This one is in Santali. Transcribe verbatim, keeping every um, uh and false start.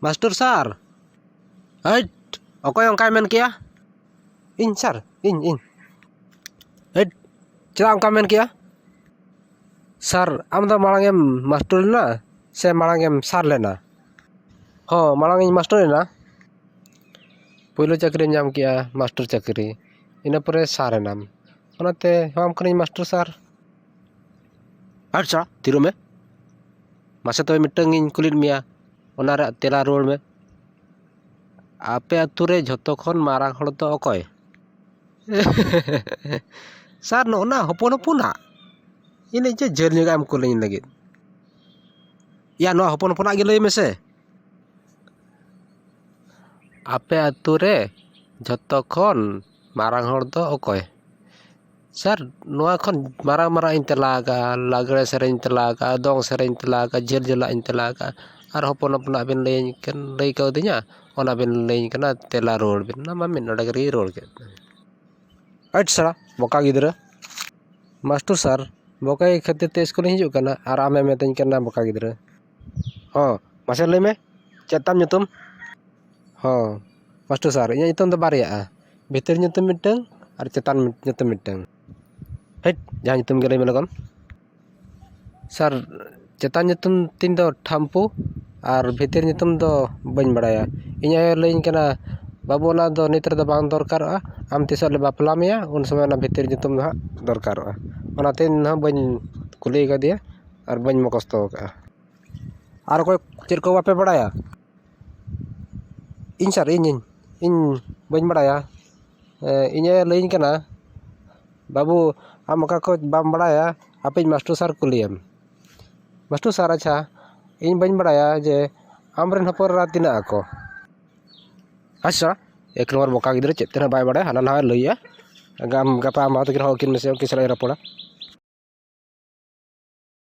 ᱢᱟᱥᱴᱟᱨ ᱥᱟᱨ᱾ ᱦᱟᱹᱴ! ᱚᱠᱚᱭ ᱚᱱᱠᱟᱭ ᱢᱮᱱ ᱠᱮᱜᱼᱟ? ᱤᱧ ᱥᱟᱨ, ᱤᱧ, ᱤᱧ᱾ ᱦᱟᱹᱴ! ᱪᱮᱫᱟᱜ ᱚᱱᱠᱟᱢ ᱢᱮᱱ ᱠᱮᱜᱼᱟ? ᱥᱟᱨ, ᱟᱢ ᱫᱚ ᱢᱟᱲᱟᱝ ᱮᱢ ᱢᱟᱥᱴᱟᱨ ᱞᱮᱱᱟ ᱥᱮ ᱢᱟᱲᱟᱝ ᱮᱢ ᱥᱟᱨ ᱞᱮᱱᱟ? ᱦᱚᱸ, ᱢᱟᱲᱟᱝ ᱤᱧ ᱢᱟᱥᱴᱟᱨ ᱞᱮᱱᱟ᱾ ᱯᱳᱭᱞᱳ ᱪᱟᱹᱠᱨᱤᱧ ᱧᱟᱢ ᱠᱮᱜᱼᱟ, ᱢᱟᱥᱴᱟᱨ ᱪᱟᱹᱠᱨᱤ᱾ ᱤᱱᱟᱹ ᱯᱚᱨᱮ ᱥᱟᱨ ᱮᱱᱟᱢ᱾ ᱚᱱᱟᱛᱮ ᱦᱚᱦᱚᱣᱟᱢ ᱠᱟᱹᱱᱟᱹᱧ ᱢᱟᱥᱴᱟᱨ ᱥᱟᱨ᱾ ᱟᱪᱪᱷᱟ, ᱛᱷᱤᱨᱚᱜ ᱢᱮ᱾ ᱢᱟᱥᱮ ᱛᱚᱵᱮ ᱢᱤᱫᱴᱟᱝ ᱤᱧ ᱠᱩᱞᱤᱭᱮᱫ ᱢᱮᱭᱟ, ᱚᱱᱟ ᱨᱮᱭᱟᱜ ᱛᱮᱞᱟ ᱨᱩᱣᱟᱹᱲ ᱢᱮ᱾ ᱟᱯᱮ ᱟᱹᱛᱩ ᱨᱮ ᱡᱷᱚᱛᱚ ᱠᱷᱚᱱ ᱢᱟᱨᱟᱝ ᱦᱚᱲ ᱫᱚ ᱚᱠᱚᱭ? ᱥᱟᱨ, ᱱᱚᱜᱼᱚ ᱱᱟ ᱦᱚᱯᱚᱱ ᱦᱚᱯᱚᱱᱟᱜ᱾ ᱤᱱᱟᱹ ᱪᱮᱫ ᱡᱷᱟᱹᱞ ᱧᱚᱜᱟᱜ ᱮᱢ ᱠᱩᱞᱤᱧ ᱞᱟᱹᱜᱤᱫ? ᱭᱟ, ᱱᱚᱣᱟ ᱦᱚᱯᱚᱱ ᱦᱚᱯᱚᱱᱟᱜ ᱜᱮ ᱞᱟᱹᱭ ᱢᱮᱥᱮ᱾ ᱟᱯᱮ ᱟᱹᱛᱩ ᱨᱮ ᱡᱷᱚᱛᱚ ᱠᱷᱚᱱ ᱢᱟᱨᱟᱝ ᱦᱚᱲ ᱫᱚ ᱚᱠᱚᱭ? ᱥᱟᱨ, ᱱᱚᱣᱟ ᱠᱷᱚᱱ ᱢᱟᱨᱟᱝ ᱢᱟᱨᱟᱝ ᱤᱧ ᱛᱮᱞᱟ ᱟᱠᱟᱫᱼᱟ, ᱞᱟᱜᱽᱲᱮ ᱥᱮᱨᱮᱧ ᱤᱧ ᱛᱮᱞᱟ ᱟᱠᱟᱫᱼᱟ, ᱫᱚᱝ ᱥᱮᱨᱮᱧ ᱤᱧ ᱛᱮᱞᱟ ᱟᱠᱟᱫᱼᱟ, ᱡᱷᱟᱹᱞ ᱡᱷᱟᱹᱞᱟᱜ ᱤᱧ ᱛᱮᱞᱟ ᱟᱠᱟᱫᱼᱟ, ᱟᱨ ᱦᱚᱯᱚᱱ ᱦᱚᱯᱚᱱᱟᱜ ᱵᱤᱱ ᱞᱟᱹᱭᱟᱹᱧ ᱠᱟᱱ, ᱞᱟᱹᱭ ᱠᱟᱣᱫᱤᱧᱟ, ᱚᱱᱟ ᱵᱤᱱ ᱞᱟᱹᱭᱟᱹᱧ ᱠᱟᱱᱟ, ᱛᱮᱞᱟ ᱨᱩᱣᱟᱹᱲ ᱵᱤᱱ᱾ ᱚᱱᱟ ᱢᱟ ᱢᱤᱫ ᱱᱚᱰᱮᱠ ᱨᱮᱜᱮ ᱨᱩᱣᱟᱹᱲ ᱠᱮᱫ᱾ ᱟᱪᱪᱷᱟ, ᱵᱚᱠᱟ ᱜᱤᱫᱽᱨᱟᱹ᱾ ᱢᱟᱥᱴᱟᱨ ᱥᱟᱨ, ᱵᱚᱠᱟᱭ ᱠᱷᱟᱹᱛᱤᱨ ᱛᱮ ᱥᱠᱩᱞᱤᱧ ᱦᱤᱡᱩᱜ ᱠᱟᱱᱟ ᱟᱨ ᱟᱢᱮᱢ ᱢᱮᱛᱟᱹᱧ ᱠᱟᱱᱟ ᱵᱚᱠᱟ ᱜᱤᱫᱽᱨᱟᱹ᱾ ᱦᱚᱸ, ᱢᱟᱥᱮ ᱞᱟᱹᱭ ᱢᱮ, ᱪᱮᱫ ᱛᱟᱢ ᱧᱩᱛᱩᱢ? ᱦᱚᱸ, ᱢᱟᱥᱴᱟᱨ ᱥᱟᱨ, ᱤᱧᱟᱹᱜ ᱧᱩᱛᱩᱢ ᱫᱚ ᱵᱟᱨᱭᱟᱜᱼᱟ, ᱵᱷᱤᱛᱤᱨ ᱧᱩᱛᱩᱢ ᱢᱤᱫᱴᱟᱹᱝ ᱟᱨ ᱪᱮᱛᱟᱱ ᱧᱩᱛᱩᱢ ᱢᱤᱫᱴᱟᱹᱝ᱾ ᱦᱮᱴ, ᱡᱟᱦᱟᱸ ᱧᱩᱛᱩᱢ ᱜᱮ ᱞᱟᱹᱭ ᱢᱮ ᱞᱚᱜᱚᱱ᱾ ᱥᱟᱨ, ᱪᱮᱛᱟᱱ ᱧᱩᱛᱩᱢ ᱛᱤᱧ ᱫᱚ ᱴᱷᱟᱢᱯᱩ ᱟᱨ ᱵᱷᱤᱛᱤᱨ ᱧᱩᱛᱩᱢ ᱫᱚ ᱵᱟᱹᱧ ᱵᱟᱲᱟᱭᱟ᱾ ᱤᱧ ᱟᱭᱳ ᱞᱟᱹᱭᱟᱹᱧ ᱠᱟᱱᱟ, "ᱵᱟᱹᱵᱩ, ᱚᱱᱟ ᱫᱚ ᱱᱤᱛ ᱨᱮᱫᱚ ᱵᱟᱝ ᱫᱚᱨᱠᱟᱨᱚᱜᱼᱟ, ᱟᱢ ᱛᱤᱥᱚᱜ ᱞᱮ ᱵᱟᱯᱞᱟ ᱢᱮᱭᱟ, ᱩᱱ ᱥᱚᱢᱚᱭ ᱚᱱᱟ ᱵᱷᱤᱛᱤᱨ ᱧᱩᱛᱩᱢ ᱫᱚ ᱦᱟᱸᱜ ᱫᱚᱨᱠᱟᱨᱚᱜᱼᱟ᱾" ᱚᱱᱟᱛᱮ ᱤᱧ ᱦᱚᱸ ᱵᱟᱹᱧ ᱠᱩᱞᱤ ᱠᱟᱫᱮᱭᱟ ᱟᱨ ᱵᱟᱹᱧ ᱢᱚᱠᱚᱥᱛᱚ ᱟᱠᱟᱫᱼᱟ᱾ ᱟᱨ ᱚᱠᱚᱭ ᱪᱮᱫ ᱠᱚ ᱵᱟᱯᱮ ᱵᱟᱲᱟᱭᱟ? ᱤᱧ ᱥᱟᱨ, ᱤᱧ, ᱤᱧ, ᱤᱧ ᱵᱟᱹᱧ ᱵᱟᱲᱟᱭᱟ᱾ ᱮ, ᱤᱧ ᱟᱭᱳ ᱞᱟᱹᱭᱟᱹᱧ ᱠᱟᱱᱟ, "ᱵᱟᱹᱵᱩ, ᱟᱢ ᱚᱠᱟ ᱠᱚ ᱵᱟᱢ ᱵᱟᱲᱟᱭᱟ, ᱦᱟᱯᱮ ᱤᱧ ᱢᱟᱥᱴᱟᱨ ᱥᱟᱨ ᱠᱩᱞᱤᱭᱮᱢ᱾" ᱢᱟᱥᱴᱟᱨ ᱥᱟᱨ, ᱟᱪᱪᱷᱟ, ᱤᱧ ᱵᱟᱹᱧ ᱵᱟᱲᱟᱭᱟ ᱡᱮ ᱟᱢᱨᱮᱱ ᱦᱚᱯᱚᱱ ᱮᱨᱟ ᱛᱤᱱᱟᱹᱜ ᱟᱠᱚ? ᱟᱪᱪᱷᱟ, ᱮᱠ ᱱᱚᱢᱵᱚᱨ ᱵᱚᱠᱟ ᱜᱤᱫᱽᱨᱟᱹ, ᱪᱮᱫ ᱛᱮ ᱱᱟᱦᱟᱜ ᱵᱟᱭ ᱵᱟᱲᱟᱭᱟ, ᱦᱟᱱᱟ ᱱᱟᱣᱟᱭ ᱞᱟᱹᱭᱮᱜᱼᱟ᱾ ᱟᱢ ᱜᱟᱯᱟ ᱟᱢ ᱵᱟᱵᱟ ᱛᱟᱹᱠᱤᱱ ᱦᱚᱦᱚ ᱠᱤᱱ ᱢᱮᱥᱮ, ᱩᱱᱠᱤᱱ ᱥᱟᱞᱟᱜ ᱤᱧ ᱨᱚᱯᱚᱲᱟ᱾